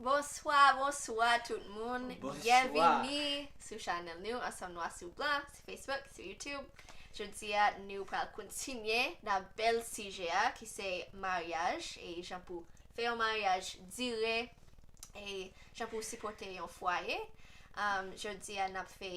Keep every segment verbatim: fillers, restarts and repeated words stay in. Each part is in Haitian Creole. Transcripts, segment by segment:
Bonswa, bonswa tout moun. Bonswa. Byenvini sou chanèl nou, Ansanm Nwa sou Blan, sou Facebook, sou YouTube. Jodi a, nou pral kontinye nan bèl sijè a, ki se maryaj, e jan pou fè yon maryaj dire, e jan pou sipòte yon fwaye. Um, jodi a, n ap fè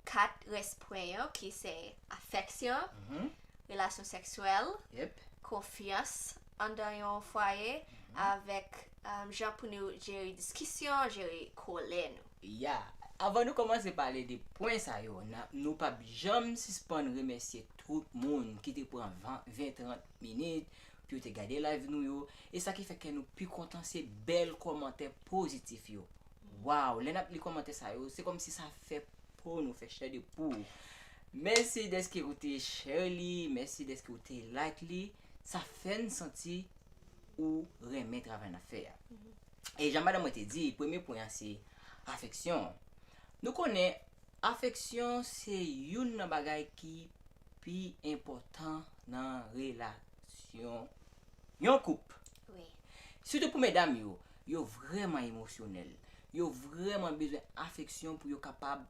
kat rès pwen yo, ki se afeksyon, Mhm. relasyon seksyèl, Yep. konfyans anndan yon fwaye, Mhm. avèk, um, jan pou nou jere diskisyon, jere kòlè nou. Ya, avan nou kòmanse pale de pwen sa yo, n a, nou p ap janm sispann remèsye tout moun ki te pran ven, ven, trant minit pou yo te gade live nou yo. E sa ki fè kè nou pi kontan, se bèl kòmantè pozitif yo. Waw, lè n ap li kòmantè sa yo, se kòmsi sa fè po nou, fè chè de pou. Mèsi dèske ou te share li, mèsi dèske ou te like li. Sa fè n santi ou renmen travay n ap fè a. Mhm. E jan madanm mwen te di, premye pwen an se afeksyon. Nou konnen afeksyon se youn nan bagay ki pi enpòtan nan relasyon yon koup. Wi. Sitou pou medam yo, yo vrèman emosyonèl. Yo vrèman bezwen afeksyon pou yo kapab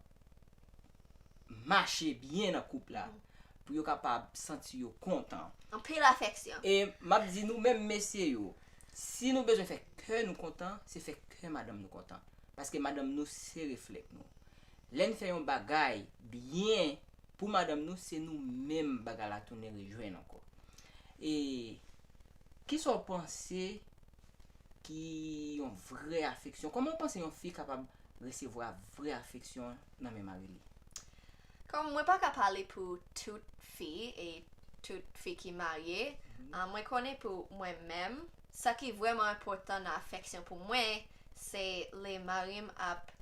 mache byen nan koup la, Mhm. pou yo kapab santi yo kontan. Anpil afeksyon. E m ap di nou menm mesye yo, si nou bezwen fè kè nou kontan, se fè kè madanm nou kontan. Paske madanm nou se reflèk nou. Lè n fè yon bagay byen pou madanm nou, se nou menm bagay la tounen rejwenn ankò. E kisa w panse ki yon vrè afeksyon? Kòman w panse yon fi kapab resevwa vrè afeksyon nan men mari li? Kòm mwen pa ka pale pou tout fi e tout fi ki marye, Mhm. ah, mwen konnen pou mwen menm, sa ki vrèman enpòtan nan afeksyon pou mwen, se lè mari m ap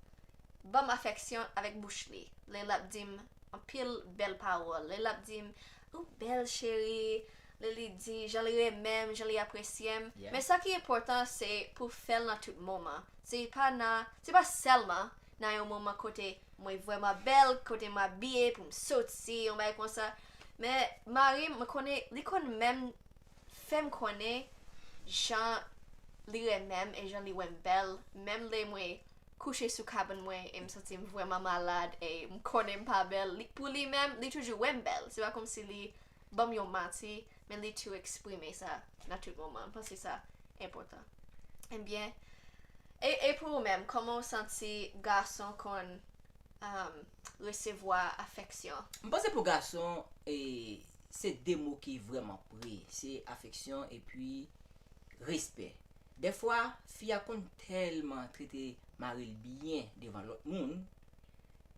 ban m afeksyon avèk bouch li. Lè l ap di m anpil bèl pawòl. Lè l ap di m, "Ou bèl, cheri." Lè li di jan li renmen m, jan li apresye m. Yeah. Men sa ki enpòtan, se pou fè l nan tout moman. Se pa nan, se pa sèlman nan yon moman kote mwen vrèman bèl, kote m abiye pou m soti, yon bagay konsa. Men mari m, mwen konnen, li konn menm fè m konnen jan li renmen m e jan li wè m bèl, menm lè mwen kouche sou kabann mwen e m santi m vrèman malad e m konnen m pa bèl. Li, pou li menm, li toujou wè m bèl. Se pa kòmsi li ban m yon manti, men li toujou eksprime sa nan tout moman. M panse sa enpòtan. Ebyen, e, e pou ou menm, kòman w santi gason konn, um, resevwa afeksyon? M panse pou gason, e, se de mo ki vrèman pre. Se afeksyon epi respè. Dèfwa, fi a konn tèlman trete mari l byen devan lòt moun,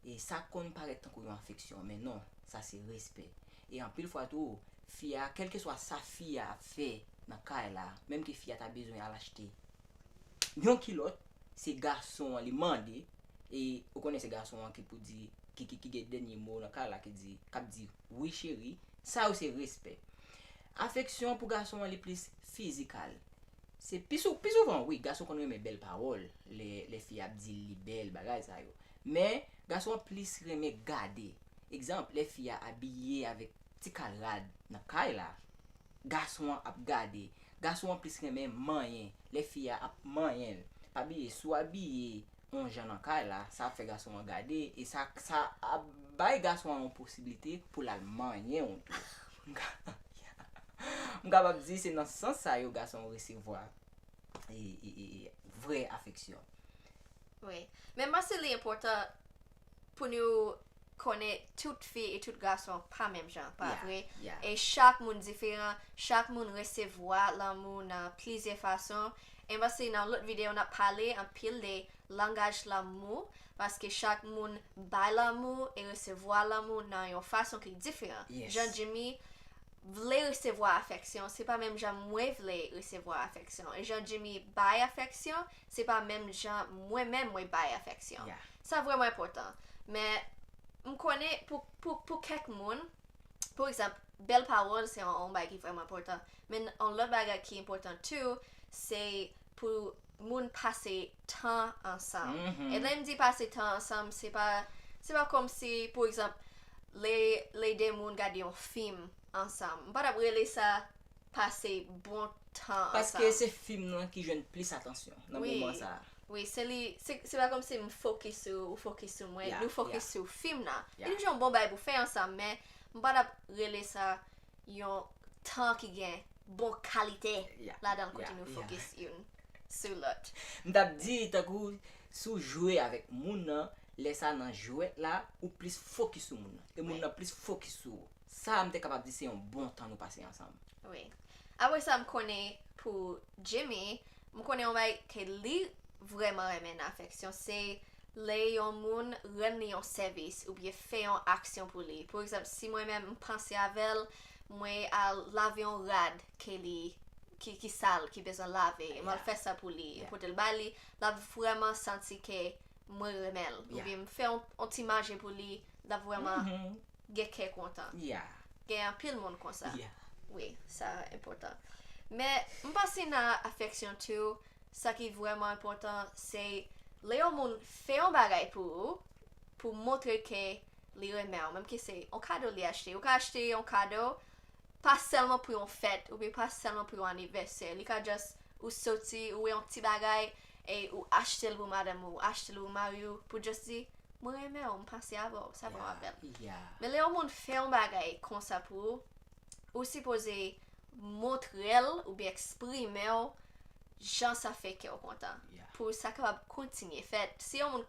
e sa konn parèt tankou yon afeksyon, men non, sa se respè. E anpil fwa tou, fi a, kèlkeswa sa fi a ap fè nan kay la, menm ke fi a ta bezwen al achte yon kilòt, se gason an li mande, e ou konnen se gason an ki pou di, ki, ki, ki gen dènye mo nan kay la, ki di, k ap di, "Wi, cheri." Sa yo se respè. Afeksyon pou gason an, li plis fizikal. Se pi sou, pi souvan, wi, gason konn renmen bèl pawòl, lè, lè fi a ap di li bèl, bagay sa yo. Men, gason an plis renmen gade. Egzanp, lè fi a abiye avèk ti kal rad nan kay la, gason an ap gade. Gason an plis renmen manyen, lè fi a ap manyen l. Pa bliye, si w abiye yon jan nan kay la, sa ap fè gason an gade, e sa, sa ap bay gason an yon posiblite pou l al manyen w tou. M ka, m kapab di se nan sans sa yo gason resevwa e, e, e, e vrè afeksyon. Wi. Men m panse li enpòtan pou nou konnen tout fi e tout gason pa menm jan, pa vre? Yeah, yeah. E chak moun diferan, chak moun resevwa lanmou nan plizyè fason. E m panse nan lòt videyo n ap pale anpil de langaj lanmou, paske chak moun bay lanmou e resevwa lanmou nan yon fason ki diferan. Yes. Jan Jimmy vle resevwa afeksyon, se pa menm jan mwen vle resevwa afeksyon. E jan Jimmy bay afeksyon, se pa menm jan mwen menm mwen bay afeksyon. Yeah. Sa vrèman enpòtan. Men, m konnen pou, pou, pou kèk moun, pou egzanp, bèl pawòl se yon, yon bagay ki vrèman enpòtan. Men yon lòt bagay ki enpòtan tou, se pou moun pase tan ansanm. Mhm. E lè m di pase tan ansanm, se pa, se pa kòmsi, pou egzanp, lè, lè de moun gade yon fim ansanm. M pa t ap rele sa pase bon tan ansanm. Paske se fim nan ki jwenn plis atansyon nan moman sa a. Wi, se li, se, se pa kòmsi m fokis sou, ou fokis sou mwen, yeah, nou fokis, yeah, sou fim nan. Yeah. Li toujou yon bon bagay pou fè ansanm, men m pa t ap rele sa yon tan ki gen bon kalite, yeah, ladan l kote, yeah, nou, yeah, fokis youn sou lòt. M t ap di, tankou, si w jwe avèk moun nan, lè sa nan jwèt la, ou plis fokis sou moun nan. E moun, wi, nan plis fokis sou ou. Sa, m te kapab di se yon bon tan nou pase ansanm. Wi. Apre sa, m konnen pou Jimmy, m konnen yon bagay ke li vrèman renmen nan afeksyon, se lè yon moun rann li yon sèvis oubyen fè yon aksyon pou li. Pa egzanp, si mwen menm m panse avè l, mwen al lave yon rad ke li, ki, ki sal, ki bezwen lave, e m al, yeah, fè sa pou li, e, yeah, pote l ba li, l ap vrèman santi ke mwen renmen l. Yeah. Oubyen m fè yon, yon ti manje pou li, l ap vrèman, mhm, gen kè kontan. Yeah. Gen anpil moun konsa. Yeah. Wi, sa enpòtan. Men, m panse nan afeksyon tou, sa ki vrèman enpòtan, se lè yon moun fè yon bagay pou ou, pou montre ke li renmen w, menm ke se yon kado li achte. Ou ka achte yon kado, pa sèlman pou yon fèt, oubyen pa sèlman pou yon anivèsè. Li ka just, ou soti, ou wè yon ti bagay, e ou achte l pou madanm ou, ou achte l pou mari w, pou just di, mwen renmen w, m panse avè w, sa fè m, yeah, apèl. Yeah. Men lè yon moun fè yon bagay konsa pou ou, ou sipoze montre l oubyen eksprime w jan sa fè kè w kontan. Yeah. Pou sa kapab kontinye fèt. Si yon moun,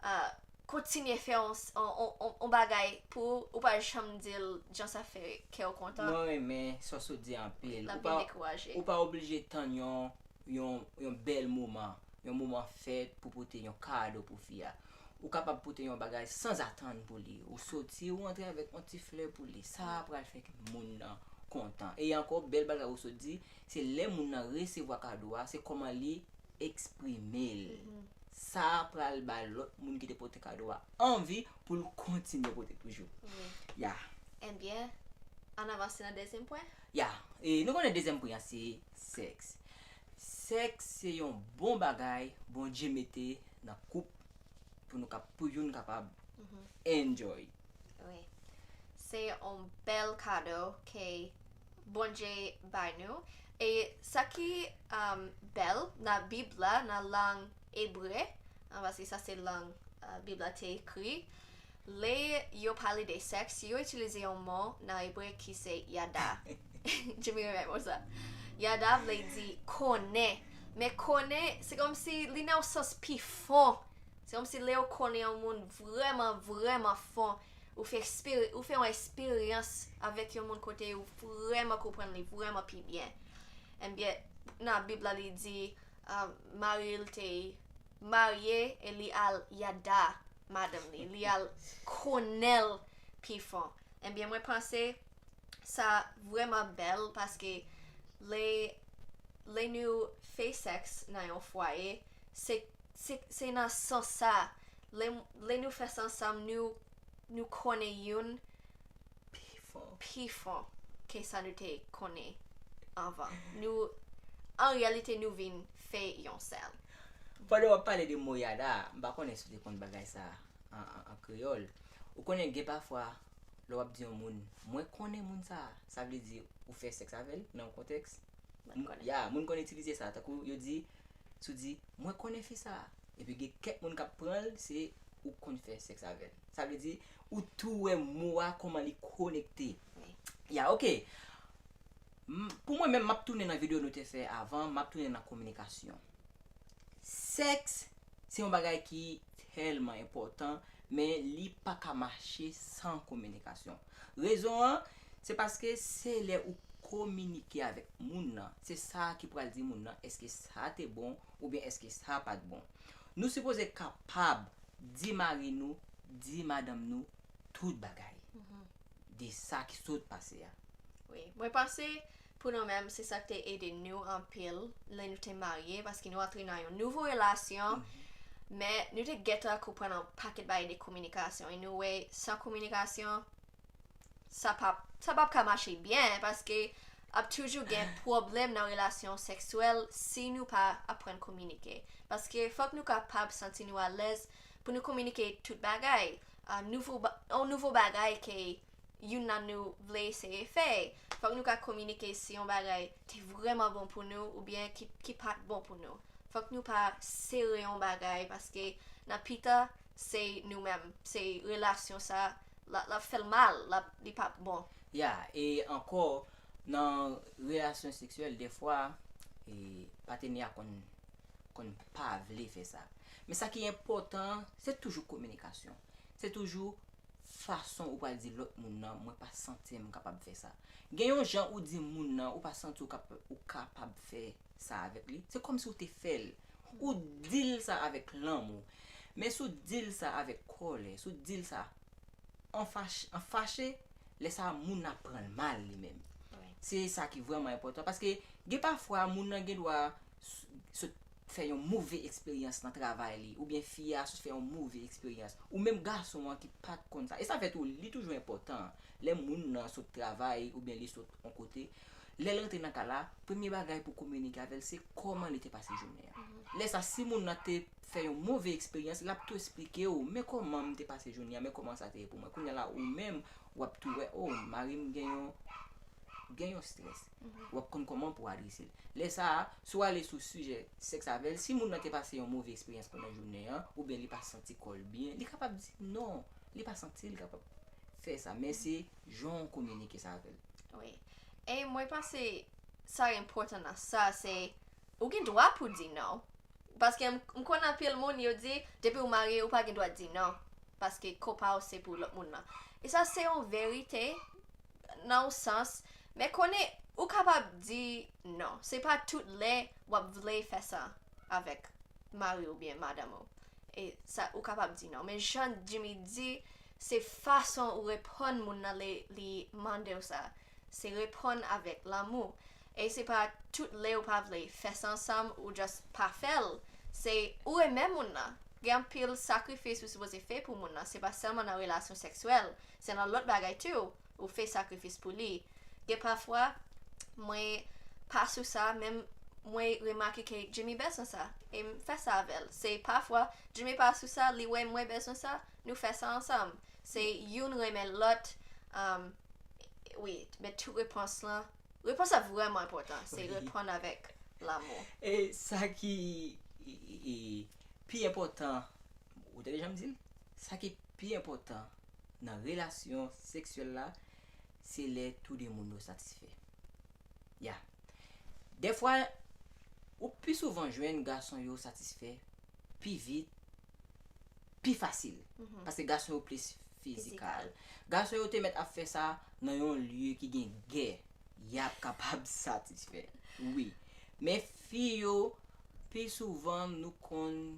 ah, kontinye fè yon, yon, yon, yon, yon bagay pou ou, ou pa janm di l jan sa fè kè w kontan, mwen renmen sa w sot di anpil. L ap vin dekouraje. Ou pa, ou pa oblije tann yon, yon, yon bèl moman, yon moman fèt pou pote yon kado pou fi a. Ou kapab pote yon bagay sanzatann pou li. Ou soti, ou antre avèk yon ti flè pou li. Sa a pral fè moun nan kontan. E ankò, bèl bagay ou sot di, se lè moun nan resevwa kado a, se kòman li eksprime l. Mhm. Sa a pral bay lòt moun ki te pote kado a anvi pou l kontinye pote toujou. Wi. Ya. Ebyen, ann avanse nan dezyèm pwen? Ya. E nou konnen dezyèm pwen an se sèks. Sèks se yon bon bagay Bondye mete nan koup pou nou kap, pou youn kapab, mhm, enjoy. Wi. Se yon bèl kado ke Bondye bay nou. E sa ki, um, bèl nan Bib la, nan lang ebre, an, paske sa se lang, uh, Bib la te ekri, lè yo pale de sèks, yo itilize yon mo nan ebre ki se yada. Jimmy renmen mo sa. Yada vle di konnen. Men konnen, se kòmsi li nan yon sans pi fon. Se kòmsi lè w konnen yon moun vrèman, vrèman fon, ou fè eksperi-, ou fè yon eksperyans avèk yon moun kote ou vrèman konprann li vrèman pi byen. Ebyen, nan Bib la, li di, ah, mari l te marye e li al yada madanm li, li al konnen l pi fon. Ebyen, mwen panse sa vrèman bèl paske lè, lè nou fè sèks nan yon fwaye, se, se, se nan sans sa, lè, lè nou fè sa ansanm, nou, nou konnen youn pi fon, pi fon ke sa nou te konnen anvan. Nou, an reyalite, nou vin fè yon sèl. Pandan w ap pale de mo yada, m pa konnen si w te konn bagay sa an, an, an kreyòl. Ou konnen gen pafwa, lè w ap di yon moun, "Mwen konnen moun sa a," sa vle di ou fè sèks avè l nan yon kontèks. Mwen konnen. Ya, moun konn itilize sa, tankou yo di, si w di, "Mwen konnen fi sa a." Epi gen kèk moun k ap pran l, se ou konn fè sèks avè l. Sa vle di, ou tou wè mo a, kòman li konekte. Wi. Ya, oke. M, pou mwen menm, m ap tounen nan videyo nou te fè avan, m ap tounen nan kominikasyon. Sèks, se yon bagay ki tèlman enpòtan, men li pa ka mache san kominikasyon. Rezon an, se paske se lè ou kominike avèk moun nan, se sa ki pral di moun nan èske sa te bon oubyen èske sa pa t bon. Nou sipoze kapab di mari nou, di madanm nou tout bagay, mhm, de sa ki sot pase a. Wi, mwen panse pou nou menm, se sa k te ede nou anpil lè nou te marye, paske nou antre nan yon nouvo relasyon, mhm, men nou te gentan konprann yon pakèt bagay de kominikasyon, e nou wè, san kominikasyon, sa p ap, sa p ap ka mache byen, paske ap toujou gen pwoblèm nan relasyon sèkswèl si nou pa aprann kominike. Paske fòk nou kapab santi nou alèz pou nou kominike tout bagay. Ah, nouvo ba-, yon nouvo bagay ke youn nan nou vle eseye fè. Fòk nou ka kominike si yon bagay te vrèman bon pou nou oubyen ki, ki pa t bon pou nou. Fòk nou pa sere yon bagay, paske nan pita, se nou menm, se relasyon sa, l ap, l ap fè l mal, l ap, li p ap bon. Ya, e ankò, nan relasyon seksyèl, defwa, e, patenè a konn, konn pa vle fè sa. Men sa ki enpòtan, se toujou kominikasyon. Se toujou fason ou pral di lòt moun nan, "Mwen pa santi m kapab fè sa." Gen yon jan ou di moun nan, ou pa santi ou kap-, ou kapab fè sa avèk li. Se kòmsi ou te fè l. Ou di l sa avèk lanmou. Men si w di l sa avèk kòlè, si w di l sa an fach-, an fache, lè sa a moun nan ap pran l mal li menm. Wi. Se sa ki vrèman enpòtan. Paske gen pafwa moun nan gen dwa s-, sot fè yon move eksperyans nan travay li, oubyen fi a sot fè yon move eksperyans. Ou menm gason an ki pa t konn sa. E sa fè tou, li toujou enpòtan. Lè moun nan sot travay, oubyen li sot yon kote, lè l rantre nan kay la, premye bagay pou kominike avè l, se kòman li te pase jounen an. Lè sa, si moun nan te fè yon move eksperyans, l ap tou esplike w, "Men kòman m te pase jounen an, men kòman sa te ye pou mwen." Kounye a la, ou menm, w ap tou wè, "O, mari m gen yon, gen yon strès." W ap konn kòman pou adrese l. Lè sa a, si w ale sou sijè sèks avè l, si moun nan te pase yon move eksperyans pandan jounen an, oubyen li pa santi kò l byen, li kapab di non, li pa santi l kapab fè sa. Men se jan w kominike sa avè l. Wi. E mwen panse sa enpòtan nan sa, se ou gen dwa pou di non. Paske m, m konn anpil moun, yo di, depi w marye, ou pa gen dwa di non. Paske kò pa w se pou lòt moun nan. E sa se yon verite, nan yon sans, men konnen ou kapab di non. Se pa tout lè w ap vle fè sa avèk mari w oubyen madanm ou. E sa, ou kapab di non. Men jan Jimmy di, se fason ou reponn moun nan lè li mande w sa. Se reponn avèk lanmou. E se pa tout lè ou pa vle fè sa ansanm, ou just pa fè l. Se ou renmen moun nan. Gen anpil sakrifis ou sipoze fè pou moun nan. Se pa sèlman nan relasyon seksyèl. Se nan lòt bagay tou. Ou fè sakrifis pou li. Gen pafwa, mwen pa sou sa, men mwen remake ke Jimmy bezwen sa. E m fè sa avè l. Se pafwa, Jimmy pa sou sa, li wè mwen bezwen sa, nou fè sa ansanm. Se youn renmen lòt. Um, wi, men tout repons lan, repons la vrèman enpòtan. Se Wi. Reponn avèk lanmou. E sa ki e, e, e, pi enpòtan, ou te deja m di l, sa ki pi enpòtan nan relasyon seksyèl la, se lè tou de moun yo satisfè. Ya. Dèfwa, ou pi souvan jwenn gason yo satisfè pi vit, pi fasil. Paske gason yo plis fizikal. Gason yo te mèt ap fè sa nan yon lye ki gen gè. Y ap kapab satisfè. Wi. Men fi yo, pi souvan nou konn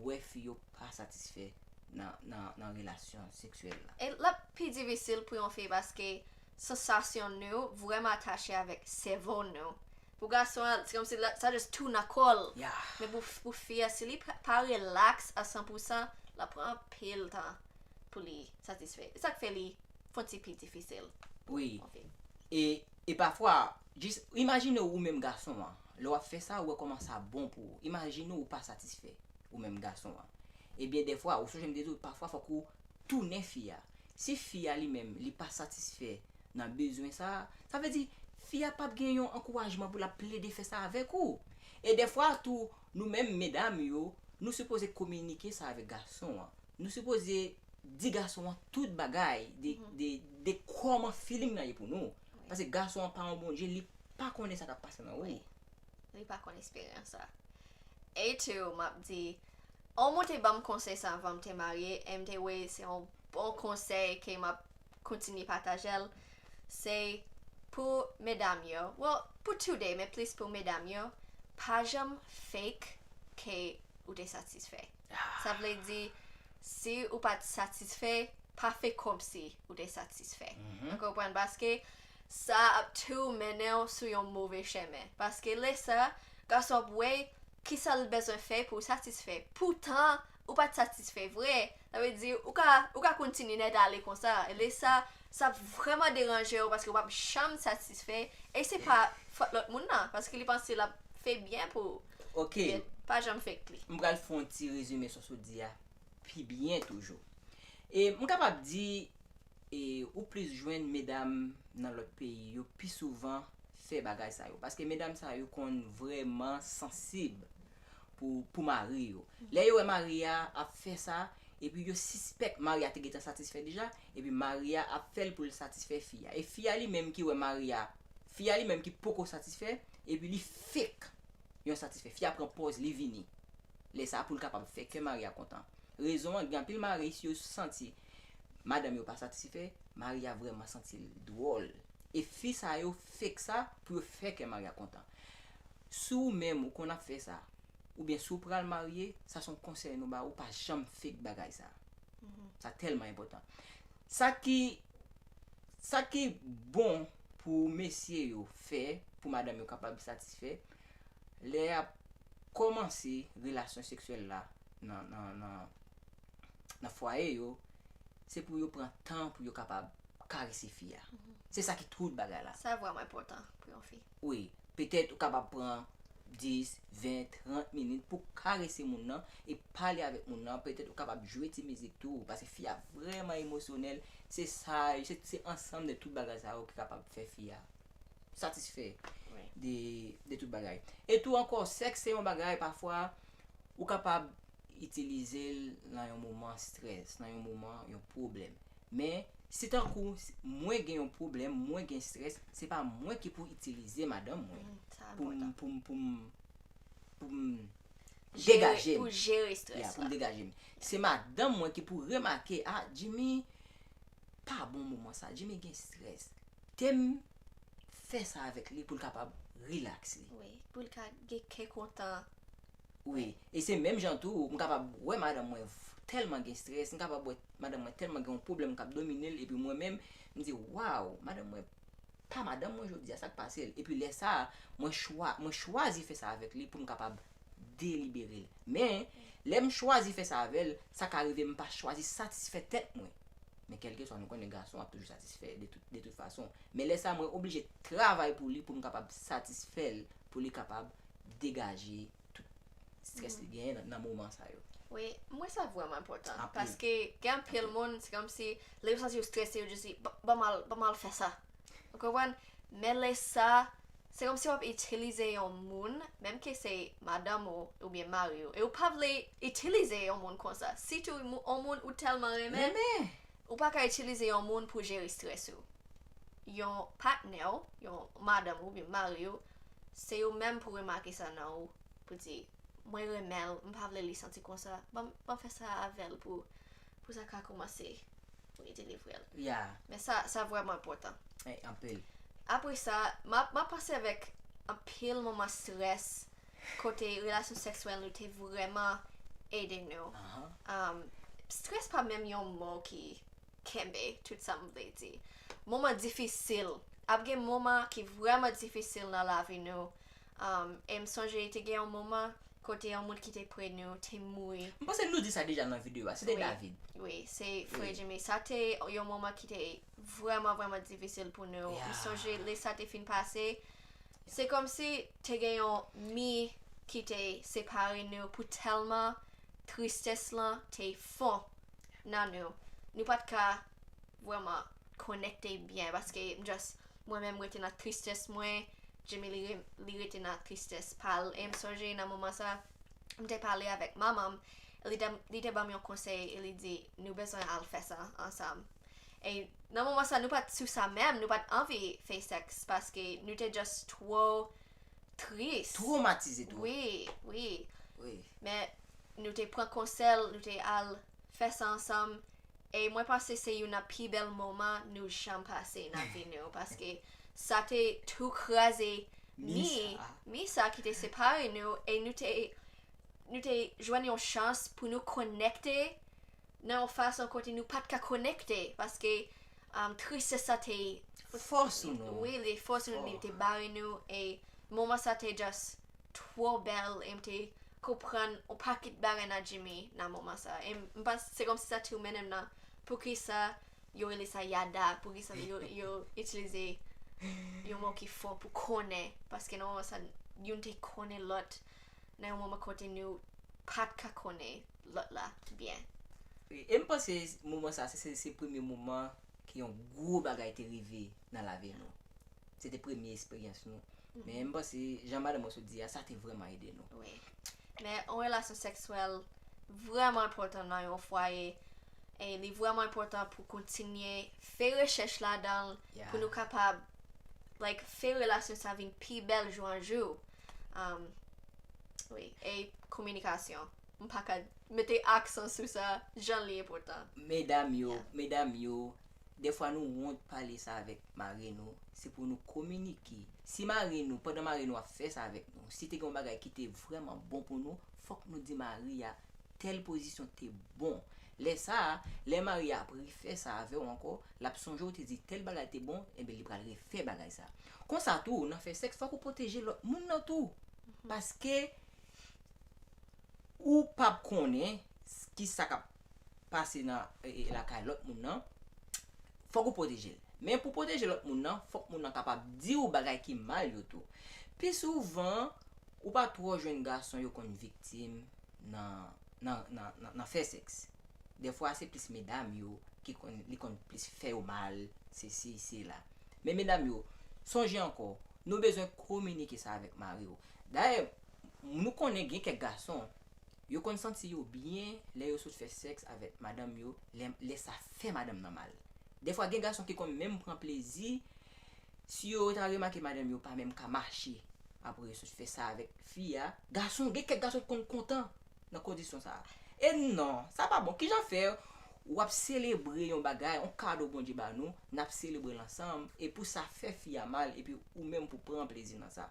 wè fi yo pa satisfè nan, nan, nan relasyon seksyèl la. E l ap pi difisil pou yon fi paske sansasyon nou vrèman atache avèk sèvo nou. Pou gason an, se kòmsi la, sa just tou nan kò l. Ya. Men pou, pou fi a, si li pa, pa relax a san pou san, l ap pran anpil tan pou li satisfè. E sa k fè li fon ti pi difisil. Wi. Ok. E, e pafwa, jis imajine ou menm gason an. Lè w ap fè sa, ou wè kòman sa bon pou ou. Imajine ou pa satisfè, ou menm gason an. Ebyen, dèfwa, ou sonje m te di w, pafwa fòk ou tounen fi a. Si fi a li menm, li pa satisfè nan bezwen sa, sa vle di, fi a p ap gen yon ankourajman pou l ap plede fè sa avèk ou. E dèfwa tou, nou menm medam yo, nou sipoze kominike sa avèk gason an. Nou sipoze di gason an tout bagay de, de, de kòman feeling nan ye pou nou. Paske gason an pa yon Bondye, li pa konnen sa k ap pase nan ou. Li pa konn esperyans sa. E tou, m ap di, on moun te ban m konsèy sa anvan m te marye, e m te wè se yon bon konsèy ke m ap kontinye pataje l. Se pou medam yo, well, pou tou de, men plis pou medam yo, pa janm fake ke ou te satisfè. Sa vle di, si ou pa t satisfè, pa fè kòmsi ou te satisfè. Ou konprann? Paske sa ap tou mennen w sou yon move chemen. Paske lè sa, gason ap wè kisa l bezwen fè pou w satisfè. Poutan, ou pa t satisfè vre. Sa vle di, ou ka, ou ka kontinye nèt ale konsa. E lè sa, sa ap vrèman deranje w paske w p ap janm satisfè. E se pa fòt lòt moun nan, paske li panse l ap fè byen pou ou. Ok. Men pa janm fake li. M pral fè yon ti rezime sou sa w di a pi byen toujou. E m kapab di, e, ou plis jwenn medam nan lòt peyi yo pi souvan fè bagay sa yo. Paske medam sa yo konn vrèman sansib. pou, pou mari yo. Lè yo wè mari a ap fè sa, epi yo sispèk mari a te gentan satisfè deja, epi mari a ap fè l pou l satisfè fi a. E fi a li menm ki wè mari a, fi a li menm ki poko satisfè, epi li fake yon satisfè. Fi a pran pòz, li vini. Lè sa a pou l kapab fè kè mari a kontan. Rezon an, gen anpil mari, si yo santi madanm yo pa satisfè, mari a vrèman santi l dwòl. E fi sa yo fake sa pou yo fè kè mari a kontan. Si w menm ou konn ap fè sa, oubyen si w pral marye, sa se yon konsèy nou ba ou, pa janm fake bagay sa. Sa tèlman enpòtan. Sa ki, sa ki bon pou mesye yo fè, pou madanm yo kapab satisfè, lè y ap kòmanse relasyon seksyèl la nan, nan, nan, nan fwaye yo, se pou yo pran tan pou yo kapab karese fi a. Se sa ki tout bagay la. Sa vrèman enpòtan pou yon fi. Wi, petèt ou kapab pran dis, ven, trant minit pou karese moun nan e pale avèk moun nan. Petèt ou kapab jwe ti mizik tou, paske fi a vrèman emosyonèl. Se sa, se, se ansanm de tout bagay sa yo ki kapab fè fi a satisfè de, de tout bagay. E tou ankò, sèks se yon bagay pafwa ou kapab itilize l nan yon moman strès, nan yon moman, yon pwoblèm. Men, si tankou mwen gen yon pwoblèm, mwen gen strès, se pa mwen ki pou itilize madanm mwen pou m, pou m, pou m, pou m degaje m. Pou jere strès la. Pou m degaje m. Se madanm mwen ki pou remake, a, Jimmy pa bon moman sa, Jimmy gen strès. Te m fè sa avèk li pou l kapab rilaks li. Wi, pou l ka gen kè kontan. Wi, e se menm jan tou, m kapab wè madanm mwen tèlman gen strès, m kapab wè madanm mwen tèlman gen yon pwoblèm k ap domine l, epi mwen menm, m di, waw, madanm mwen pa madanm mwen jodi a, sa k pase l? Epi lè sa a, mwen chwa, mwen chwazi fè sa avèk li pou m kapab delibere l. Men, lè m chwazi fè sa avè l, sa ka rive m pa chwazi satisfè tèt mwen. Men kèlkeswa, nou konnen gason ap toujou satisfè de tout, de tout fason. Men lè sa, mwen oblije travay pou li, pou m kapab satisfè l, pou li kapab degaje tout strès li genyen nan, nan moman sa yo. Wi, m wè sa vrèman enpòtan. Paske gen anpil moun, se kòmsi, lè yo santi yo strese, yo jis di, "Ban, ban m al, ban m al fè sa." Ou konprann? Men lè sa, se kòmsi w ap itilize yon moun, menm ke se madanm ou oubyen mari w, e ou pa vle itilize yon moun konsa. Sitou yon moun ou tèlman renmen, ou pa ka itilize yon moun pou jere strès ou. Yon patnè w, yon madanm ou oubyen mari w, se yo menm pou remake sa nan ou, pou di, "Mwen renmen l, m pa vle li santi konsa. Ban m, ban m fè sa avè l pou, pou sa ka kòmanse, pou li delivre l." Men sa, sa vrèman enpòtan. Anpil. Apre sa, m ap, m ap panse avèk anpil moman strès, kote relasyon seksyèl nou te vrèman ede nou. Um, strès pa menm yon mo ki kenbe tout sa m vle di. Moman difisil. Ap gen moman ki vrèman difisil nan lavi nou. Um, e m sonje te gen yon moman kote yon moun ki te pre nou te mouri. M panse nou di sa deja nan videyo a. Se te David. Wi, se frè Jimmy. Sa te yon moman ki te vrèman, vrèman difisil pou nou. M sonje lè sa te fin pase, se kòmsi te gen yon mi ki te separe nou pou tèlman tristès lan te fon nan nou. Nou pa t ka vrèman konekte byen, paske m just, mwen menm rete nan tristès mwen, Jimmy li re-, li rete nan tristès pa l. E m sonje nan moman sa, m te pale avèk manman m, li te, li te ban m yon konsèy, e li di, "Nou bezwen al fè sa ansanm." E nan moman sa, nou pa t sou sa menm, nou pa t anvi fè sèks, paske nou te just twò tris. Twomatize tou. Wi, wi. Men nou te pran konsèy l, nou te al fè sa ansanm. E mwen panse se youn nan pi bèl moman nou janm pase nan vi nou, paske sa te tou kraze mi, mi sa ki te separe nou, e nou te, nou te jwenn yon chans pou nou konekte nan yon fason kote nou pa t ka konekte, paske, um, tristès sa te fòse nou. Wi, li fòse nou, li te bare nou, e moman sa te just twò bèl, e m te konprann yon pakèt bagay nan Jimmy nan moman sa. E m, m panse se kòmsi sa tou mennen m nan poukisa yo rele sa yada, poukisa yo, yo itilize yon mo ki fò pou konnen, paske nan moman sa, youn te konnen lòt, nan yon moman kote nou pa t ka konnen lòt la byen. Wi, e m panse moman sa, se, se, se premye moman ke yon gwo bagay te rive nan lavi nou. Se te premye esperyans nou. Men m panse, jan madanm mwen sot di a, sa te vrèman ede nou. Wi. Men yon relasyon seksyèl vrèman enpòtan nan yon fwaye. E li vrèman enpòtan pou kontinye fè rechèch ladan l, pou nou kapab, like, fè relasyon sa vin pi bèl jou an jou. Um, wi, e kominikasyon. M pa ka mete aksan sou sa, jan li enpòtan. Medam yo, medam yo, dèfwa nou wont pale sa avèk mari nou, se pou nou kominike. Si mari nou, pandan mari nou ap fè sa avèk nou, si te gen yon bagay ki te vrèman bon pou nou, fòk nou di mari a tèl pozisyon te bon. Lè sa a, lè mari a ap refè sa avè w ankò, l ap sonje w te di tèl bagay te bon, enben li pral refè bagay sa. Konsa tou, nan fè sèks, fòk ou pwoteje lòt moun nan tou. Paske ou p ap konnen kisa k ap pase nan e, e, lakay lòt moun nan, fòk ou pwoteje l. Men pou pwoteje lòt moun nan, fòk moun nan kapab di w bagay ki mal yo tou. Pi souvan, ou pa twò jwenn gason yo konn viktim nan, nan, nan, nan, nan fè sèks. Dèfwa, se plis medam yo ki konn, li konn plis fè yo mal, sesi, sela. Men medam yo, sonje ankò, nou bezwen kominike sa avèk mari w. Dayè, nou konnen gen kèk gason, yo konn santi yo byen lè yo sot fè sèks avèk madanm yo, lè, lè sa fè madanm nan mal. Dèfwa, gen gason ki konn menm pran plezi, si yo ta remake madanm yo pa menm ka mache, apre yo sot fè sa avèk fi a. Gason, gen kèk gason ki konn kontan nan kondisyon sa a. E non, sa pa bon. Kijan fè w ap selebre yon bagay, yon kado Bondye ba nou, n ap selebre l ansanm, e pou sa fè fi a mal, epi ou menm pou pran plezi nan sa?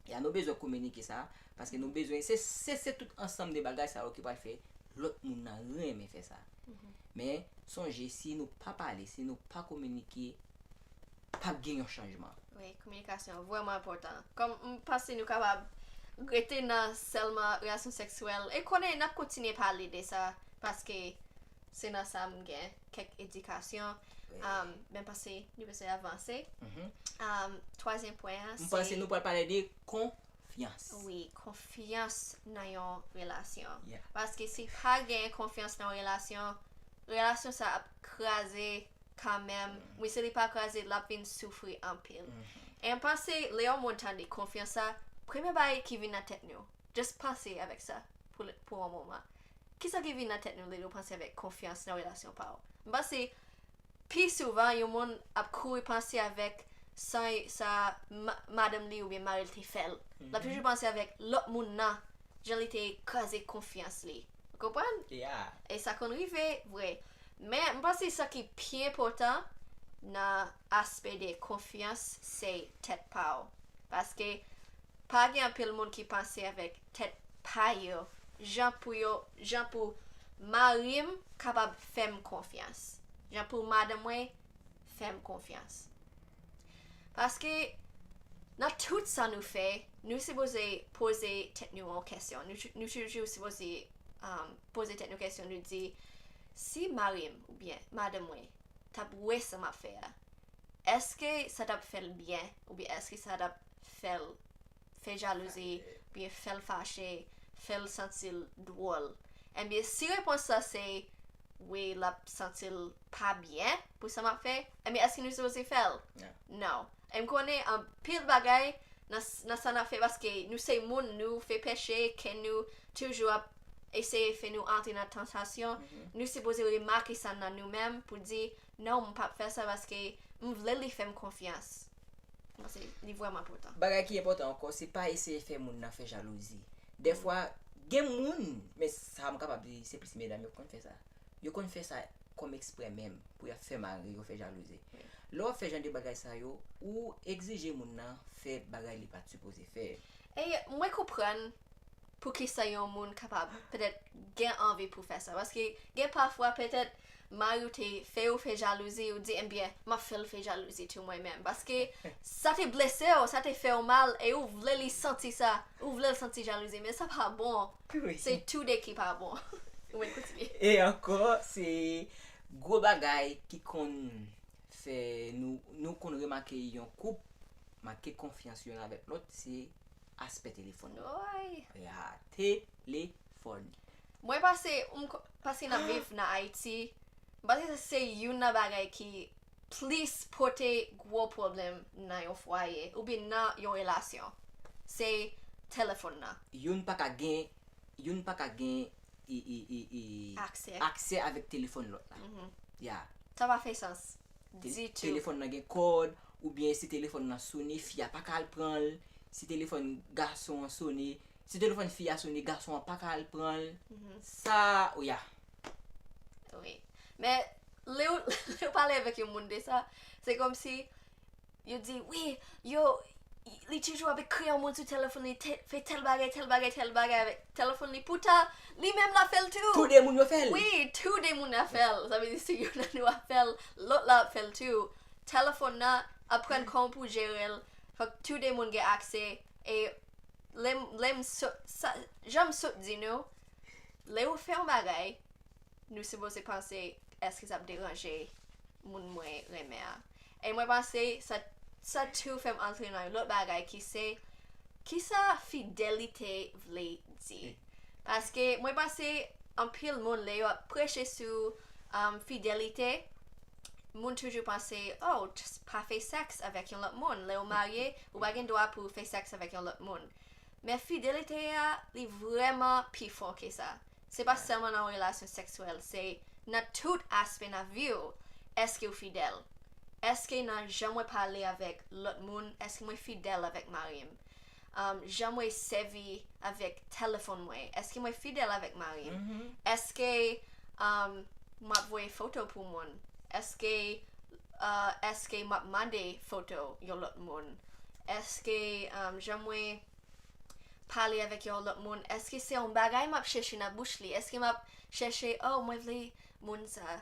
Ya, nou bezwen kominike sa, paske nou bezwen, se, se, se tout ansanm de bagay sa yo ki pral fè lòt moun nan renmen fè sa. Men, sonje, si nou pa pale, si nou pa kominike, p ap gen yon chanjman. Wi, kominikasyon vrèman enpòtan. Kòm m panse nou kapab rete nan sèlman relasyon seksyèl, e konnen n ap kontinye pale de sa, paske se nan sa m gen kèk edikasyon. Um, men panse nou bezwen avanse. Um, twazyèm pwen an, M panse nou pral pale de konfyans. Wi, konfyans nan yon relasyon. Paske si pa gen konfyans nan yon relasyon, relasyon sa ap kraze kanmenm. Wi, si li pa kraze, l ap vin soufri anpil. E m panse, lè yon moun tande konfyans sa, premye bagay ki vin nan tèt nou, just panse avèk sa pou, pou yon moman. Kisa ki vin nan tèt nou lè nou panse avèk konfyans nan relasyon pa w? M panse, pi souvan, yon moun ap kouri panse avèk sa, sa ma, madanm li oubyen mari l te fè l. L ap toujou panse avèk lòt moun nan, jan li te kraze konfyans li. Ou konprann? E sa konn rive, vre. Men, m panse sa ki pi enpòtan nan aspè de konfyans, se tèt pa w. Paske, pa gen anpil moun ki panse avèk tèt pa yo, jan pou yo, jan pou mari m kapab fè m konfyans. Jan pou madanm mwen fè m konfyans. Paske, nan tout sa nou fè, nou sipoze poze tèt nou yon kèsyon. Nou, nou toujou sipoze, um, poze tèt nou kèsyon, nou di, si mari m oubyen madanm mwen t ap wè sa m ap fè a, èske sa t ap fè l byen, oubyen èske sa t ap fè l fè jalouzi, oubyen fè l fache, fè l santi l dwòl? Ebyen, si repons la se wi, l ap santi l pa byen pou sa m ap fè, ebyen, èske nou sipoze fè l? Non. E m konnen anpil bagay nan, nan sa n ap fè, paske nou se moun, nou fè peche, kè nou toujou ap eseye fè nou antre nan tantasyon. Nou sipoze remake sa nan nou menm pou di, non, m p ap fè sa paske m vle li fè m konfyans. M panse li vrèman enpòtan. Bagay ki enpòtan ankò, se pa eseye fè moun nan fè jalouzi. Dèfwa, gen moun, men sa m kapab di, se plis medam yo konn fè sa. Yo konn fè sa kòm eksprè menm, pou y ap fè mari yo fè jalouzi. Lè w ap fè jan de bagay sa yo, ou egzije moun nan fè bagay li pa t sipoze fè. E mwen konprann poukisa yon moun kapab petèt gen anvi pou fè sa. Paske gen pafwa petèt mari w te fè ou fè jalouzi, ou di, ebyen, m ap fè l fè jalouzi tou mwen menm. Paske sa te blese w, sa te fè w mal, e ou vle li santi sa, ou vle l santi jalouzi, men sa pa bon. Se tou de ki pa bon. Wi, kontinye. E ankò, se gwo bagay ki konn fè nou, nou konn remake yon koup manke konfyans youn avèk lòt, se aspè telefòn nan. Woy! Ya, telefòn. Mwen panse, m ko-, paske n ap viv nan Ayiti, m panse se youn nan bagay ki plis pote gwo pwoblèm nan yon fwaye, oubyen nan yon relasyon. Se telefòn nan. Youn pa ka gen youn pa ka gen e, e, e, e, Aksè. Aksè avèk telefòn lòt la. Ya. Sa pa fè sans. Te- Ditou. Telefòn nan gen kòd, oubyen si telefòn nan sone, fi a pa ka al pran l. Si telefòn gason an sone, si telefòn fi a sone, gason an pa ka al pran l. Sa, o ya. Wi. Men, lè w lè w pale avèk yon moun de sa, se kòmsi yo di, wi, yo, li toujou ap ekri yon moun sou telefòn li, te- fè tèl bagay, tèl bagay, tèl bagay avèk telefòn li. Poutan, li menm l ap fè l tou. Tou de moun yo fè l. Wi, tou de moun ap fè l. Sa vle di si youn nan nou ap fè l, lòt la ap fè l tou. Telefòn nan, aprann kòman pou jere l. Fòk tou de moun gen aksè. E lè m, lè m sot, sa, jan m sot di nou, lè ou fè yon bagay, nou sipoze panse, èske sa ap deranje moun mwen renmen an? E mwen panse, sa, sa tou fè m antre nan yon lòt bagay ki se, kisa fidelite vle di? Paske mwen panse, anpil moun, lè yo ap preche sou um, fidelite, moun toujou panse, oh, just pa fè sèks avèk yon lòt moun. Lè ou marye, ou pa gen dwa pou fè sèks avèk yon lòt moun. Men fidelite a, li vrèman pi fon ke sa. Se pa sèlman nan yon relasyon seksyèl, se nan tout aspè nan vi w. Èske w fidèl? Èske nan jan mwen pale avèk lòt moun, èske mwen fidèl avèk mari m? Um, jan mwen sèvi avèk telefòn mwen? Èske mwen fidèl avèk mari m? Èske um, m ap voye foto pou moun? Èske uh, èske m ap mande foto yon lòt moun? Èske um, jan mwen pale avèk yon lòt moun, èske se yon bagay m ap chèche nan bouch li? Èske m ap chèche, oh, mwen vle moun sa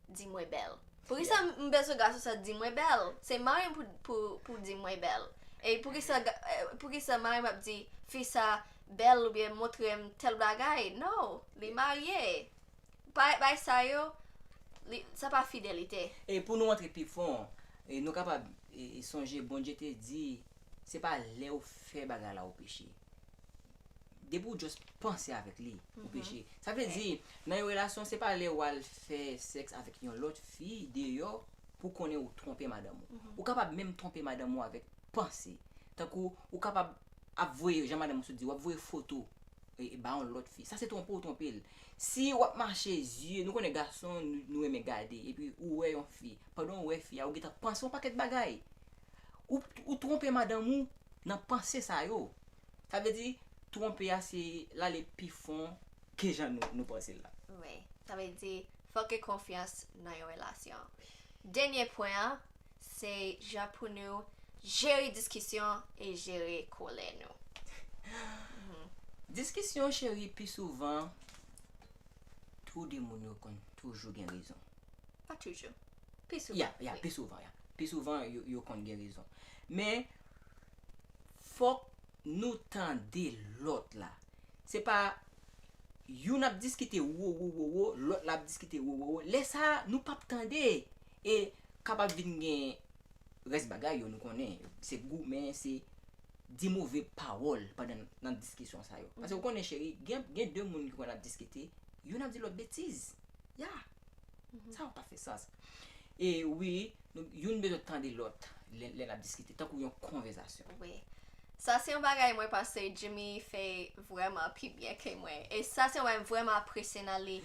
di mwen bèl? Poukisa m bezwen gason sa di mwen bèl? Se mari m pou, pou, pou di mwen bèl. E poukisa, ga- eh, poukisa mari m ap di fi sa bèl oubyen montre m tèl bagay? Non, li marye. Bay, bay sa yo, li, sa pa fidelite. E pou nou antre pi fon, e nou kapab e, e sonje Bondye te di, se pa lè ou fè bagay la ou peche. Depi ou just panse avèk li, ou peche. Sa vle di, nan yon relasyon, se pa lè ou al fè sèks avèk yon lòt fi deyò pou konnen ou twonpe madanm ou. Ou kapab menm twonpe madanm ou avèk panse. Tankou ou kapab ap voye, jan madanm ou sot di, w ap voye foto e, e ba yon lòt fi. Sa se twonpe ou twonpe l. Si w ap mache zye, nou konnen gason, nou, nou renmen gade, epi ou wè yon fi. Pandan ou wè fi a, ou gentan panse yon pakèt bagay. Ou, ou twonpe madanm ou nan panse sa yo. Sa vle di, twonpe a se l ale pi fon ke jan nou, nou panse l la. Wi. Sa vle di, fòk gen konfyans nan yon relasyon. Dènye pwen an, se jan pou nou jere diskisyon e jere kolè nou. Diskisyon, cheri, pi souvan, tou de moun yo konn toujou gen rezon. Pa toujou. Pi souvan. Ya, ya, pi souvan, ya. Pi souvan, yo, yo konn gen rezon. Men, fòk nou tande lòt la. Se pa youn ap diskite wo, wo, wo, wo, lòt la ap diskite wo, wo, wo. Lè sa, nou p ap tande. E kapab vin gen rès bagay yo, nou konnen. Se goumen, se di move pawòl pandan nan diskisyon sa yo. Paske ou konnen, cheri, gen, gen de moun ki konn ap diskite, youn ap di lòt betiz. Ya. Sa yo pa fè sans. E wi, nou, youn bezwen tande lòt lè, lè n ap diskite, tankou yon konvèsasyon. Wi. Sa se yon bagay mwen panse Jimmy fè vrèman pi byen ke mwen. E sa se yon bagay m vrèman apresye nan li.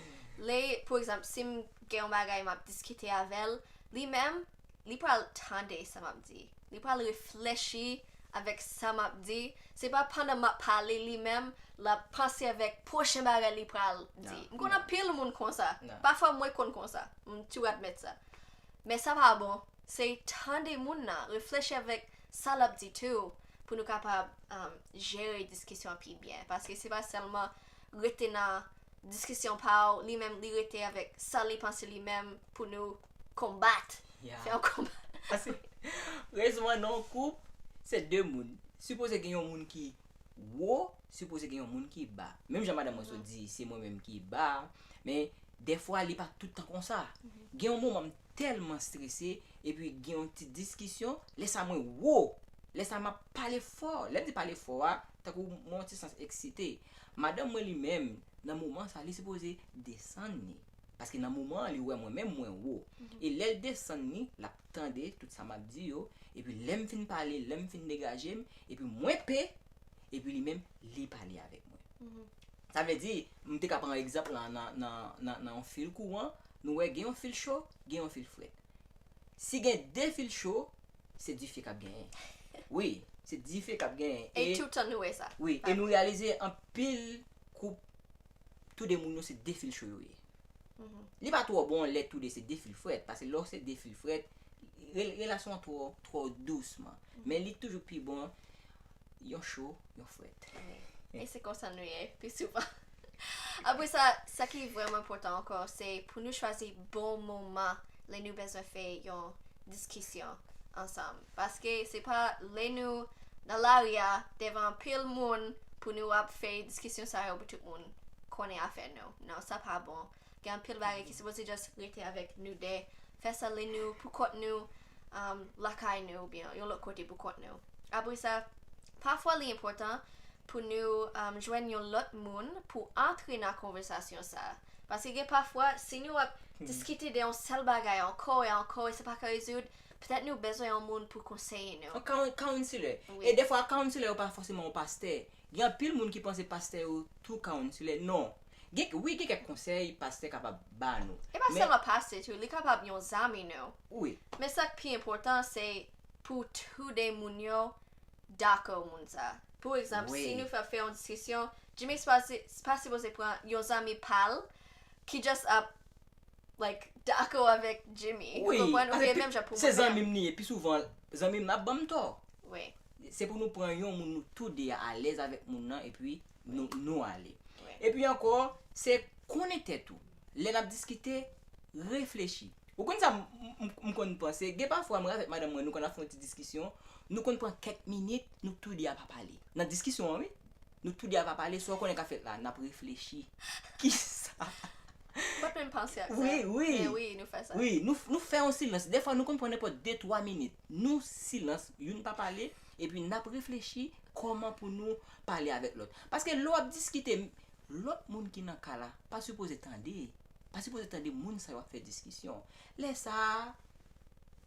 Lè, pou egzanp, si m gen yon bagay m ap diskite avè l, li menm, li pral tande sa m ap di. Li pral reflechi avèk sa m ap di. Se pa pandan m ap pale, li menm, l ap panse avèk pwochen bagay li pral di. M konn anpil moun konsa. Pafwa mwen konn konsa. M tou admèt sa. Men sa pa bon. Se tande moun nan, reflechi avèk sa l ap di tou, pou nou kapab um, jere diskisyon pi byen. Paske se pa sèlman rete nan diskisyon pa w, li menm li rete avèk sa li panse li menm pou nou konbat. Ya. Fè yon konbat. Paske rezon an nan yon koup, se de moun. Sipoze gen yon moun ki wo, sipoze gen yon moun ki ba. Menm jan madanm mwen sot di, se mwen menm ki ba, men dèfwa li pa tout tan konsa. Gen yon moman m tèlman strese, epi gen yon ti diskisyon, lè sa mwen wo, lè sa m ap pale fò. Lè m di pale fò a, tankou mwen yon ti sans eksite. Madanm mwen li menm, nan moman sa, li sipoze desann li. Paske nan moman an, li wè mwen menm mwen wo. E lè l desann li, l ap tande tout sa m ap di yo. Epi lè m fin pale, lè m fin degaje m, epi mwen pe, epi li menm, li pale avèk mwen. Sa vle di, m te ka pran egzanp lan nan, nan, nan, nan yon fil kouran, nou wè gen yon fil cho, gen yon fil frèt. Si gen de fil cho, se dife k ap genyen. Wi, se dife k ap genyen. E toutan nou wè sa. Wi, e nou reyalize anpil koup, tou de moun yo se de fil cho yo ye. Li pa twò bon lè tou de se de fil frèt, paske lè w se de fil frèt, re- relasyon an twò, twò dousman. Men li toujou pi bon yon cho, yon frèt. Wi. E se konsa nou ye pi souvan. Apre sa, sa ki vrèman enpòtan ankò, se pou nou chwazi bon moman lè nou bezwen fè yon diskisyon ansanm. Paske se pa lè nou nan lari a, devan anpil moun, pou nou ap fè diskisyon sa yo pou tout moun konnen afè nou. Non, sa pa bon. Gen anpil bagay ki sipoze just rete avèk nou de. Fè sa lè nou pou kont nou, um, lakay nou, oubyen yon lòt kote pou kont nou. Apre sa, pafwa li enpòtan pou nou um, jwenn yon lòt moun pou antre nan konvèsasyon sa. Paske gen pafwa, si nou ap diskite de yon sèl bagay ankò e ankò e sa pa ka rezoud, petèt nou bezwen yon moun pou konseye nou. Yon coun- counselor. Wi. E defwa counselor yo pa fòseman yon pastè. Gen anpil moun ki panse pastè yo tou counselor. Non. Gen, wi, gen kèk konsèy pastè kapab ba nou. E pa sèlman pastè tou, li kapab yon zanmi nou. Wi. Men sa k pi enpòtan, se pou tou de moun yo dakò moun sa. Pou egzanp, Wi. Si nou fè fè yon diskisyon, Jimmy se pa si- se pa sipoze pran yon zanmi pa l ki just ap like dakò avèk Jimmy. Ou Wi, konprann? Ou paske gen pi- menm jan pou se mwen menm. Zanmi m li ye, pi souvan zanmi m ap ban m tò. Wi. Se pou nou pran yon moun nou tou de a alèz avèk moun nan epi nou, nou ale. Wi. Epi ankò, se konnen tèt ou. Lè n ap diskite, reflechi. Ou konn sa m, m, m, m konn panse? Gen pafwa mwen avèk madanm mwen, nou konn ap fè yon ti diskisyon, nou konn pran kèk minit, nou tou de a pa pale. Nan diskisyon an, wi. Nou tou de a pa pale, sa w konnen k ap fèt la, n ap reflechi. Kisa? M pa t menm panse ak sa. Wi, wi. Men wi, nou fè sa. Wi, nou, nou fè yon silans. Defwa, nou konn pran nenpòt de twa minit. Nou silans, youn pa pale, epi n ap reflechi kòman pou nou pale avèk lòt. Paske lè w ap diskite, lòt moun ki nan ka la pa sipoze tande. Pa sipoze tande moun sa yo ap fè diskisyon. Lè sa a,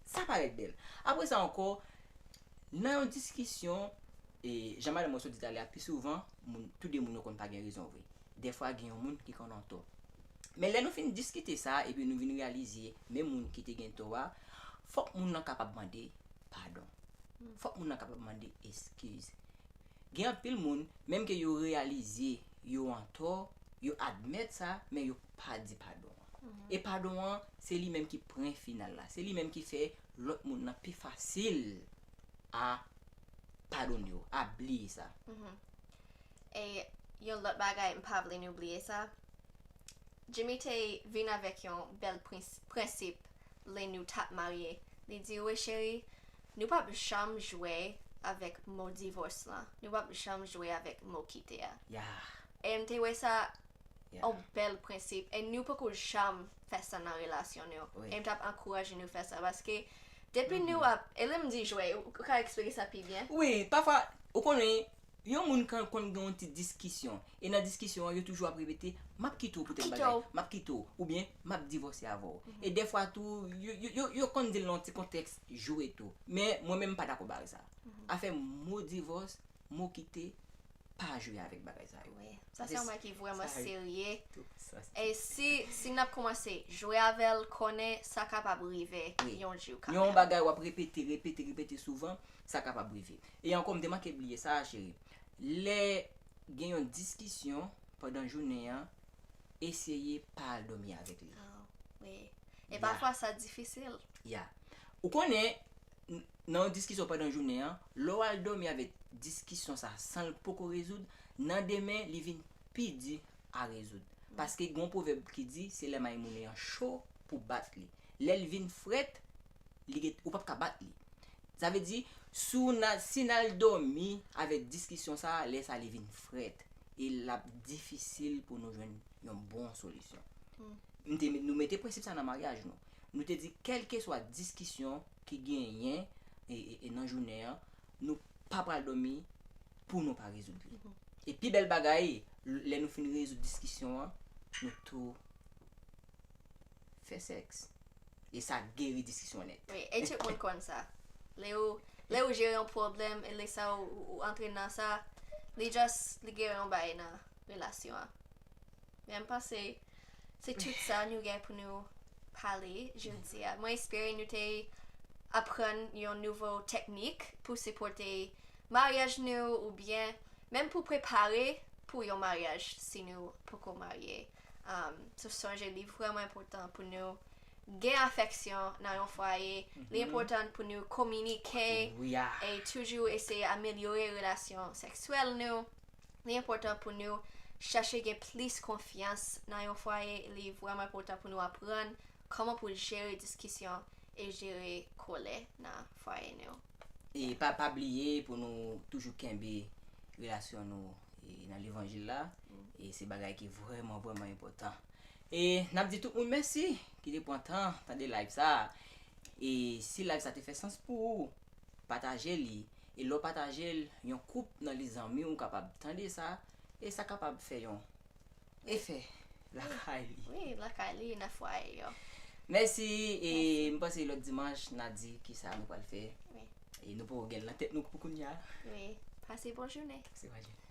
sa parèt bèl. Apre sa ankò, nan yon diskisyon, e, jan madanm mwen sot di talè a, pi souvan, moun, tou de moun yo konn pa gen rezon vre. Defwa, gen yon moun ki konn antò. Men lè nou fin diskite sa, epi nou vin reyalize, men moun ki te gen tò a, fòk moun nan kapab mande padon. Fòk moun nan kapab mande eskiz. Gen anpil moun, menm ke yo reyalize yo antò, yo admèt sa, men yo pa di padon an. E padon an, se li menm ki pwen final la. Se li menm ki fè lòt moun nan pi fasil a padone w, a bliye sa. E yon lòt bagay, m pa vle nou bliye sa. Jimmy te vin avèk yon bèl prens- prensip lè nou t ap marye. Li di, wi cheri, nou p ap janm jwe avèk mo divòs lan. Nou p ap janm jwe avèk mo kite a. Ya. E m te wè sa Ya. yon bèl prensip. E nou poko janm fè sa nan relasyon nou. Wi. E m t ap ankouraje nou fè sa. Paske depi nou ap, e lè m di jwe, ou ou ka eksplike sa pi byen? Wi, pafwa, ou konnen, yon moun kan konn gen yon ti diskisyon. E nan diskisyon an, yo toujou ap repete, m ap kite w pou tèl Kite bagay, w. M ap kite w, oubyen m ap divòse avè w. E defwa tou, yo, yo, yo, yo konn di l nan yon ti kontèks jwe tou. Men mwen menm m pa dakò bagay sa. Afè mo divòs, mo kite, pa jwe avèk bagay sa yo. Wi. Sa Se- se yon bagay ki vrèman sa- serye. Tout sa se- E si, si n ap kòmanse jwe avè l, konnen sa kapab rive Wi. yon jou Yon kanmenm. Bagay w ap repete, repete, repete souvan, sa kapab rive. E ankò, m te manke bliye sa, cheri. Lè gen yon diskisyon pandan jounen an, eseye pa al dòmi avèk li. Ah, wi. E Ya. Pafwa sa difisil. Ya. Ou konnen, n- nan yon diskisyon pandan jounen an, lè w al dòmi avèk diskisyon sa san l poko rezoud, nan demen, li vin pi di a rezoud. Paske gen yon pwovèb ki di, se lè may moulen an cho pou bat li. Lè l vin frèt, li gen, ou p ap ka bat li. Sa vle di, si w na, si n al dòmi avèk diskisyon sa, lè sa li vin frèt. E l ap difisil pou nou jwenn yon bon solisyon. M te, nou mete prensip sa nan maryaj nou. Nou te di, kèlkeswa diskisyon ki genyen e, e, e nan jounen an, nou pa pral dòmi pou nou pa rezoud li. E pi bèl bagay, lè nou fin rezoud diskisyon an, nou tou fè sèks. E sa geri diskisyon nèt. Wi, e tout moun konn sa. Lè ou, lè ou jere yon pwoblèm, e lè sa ou, ou, ou antre nan sa, li just, li geri yon bagay nan, relasyon an. Men m panse se tout sa nou gen pou nou pale jodi a. Mwen espere nou te aprann yon nouvo teknik pou sipòte maryaj nou oubyen menm pou prepare pou yon maryaj si nou poko marye. Um, so sonje li vrèman enpòtan pou nou gen afeksyon nan yon fwaye. Li enpòtan pou nou kominike e toujou eseye amelyore relasyon seksyèl nou. Li enpòtan pou nou chache gen plis konfyans nan yon fwaye. Li vrèman enpòtan pou nou aprann kòman pou jere diskisyon e jere kòlè nan fwaye nou. E pa pa bliye pou nou toujou kenbe relasyon nou e, nan levanjil la. E se bagay ki vrèman, vrèman enpòtan. E n ap di tout moun mèsi ki te pran tan tande live sa. E si live sa te fè sans pou ou, pataje li. E lè w pataje l, yon koup nan li zanmi w kapab tande sa. E sa kapab fè yon efè lakay li. Wi, lakay li, nan fwaye yo. Mèsi. E m panse lòt dimanch, n a di kisa nou pral fè. E nou poko gen l nan tèt nou pou kounye a. Wi, pase bon jounen. Se pa jounen.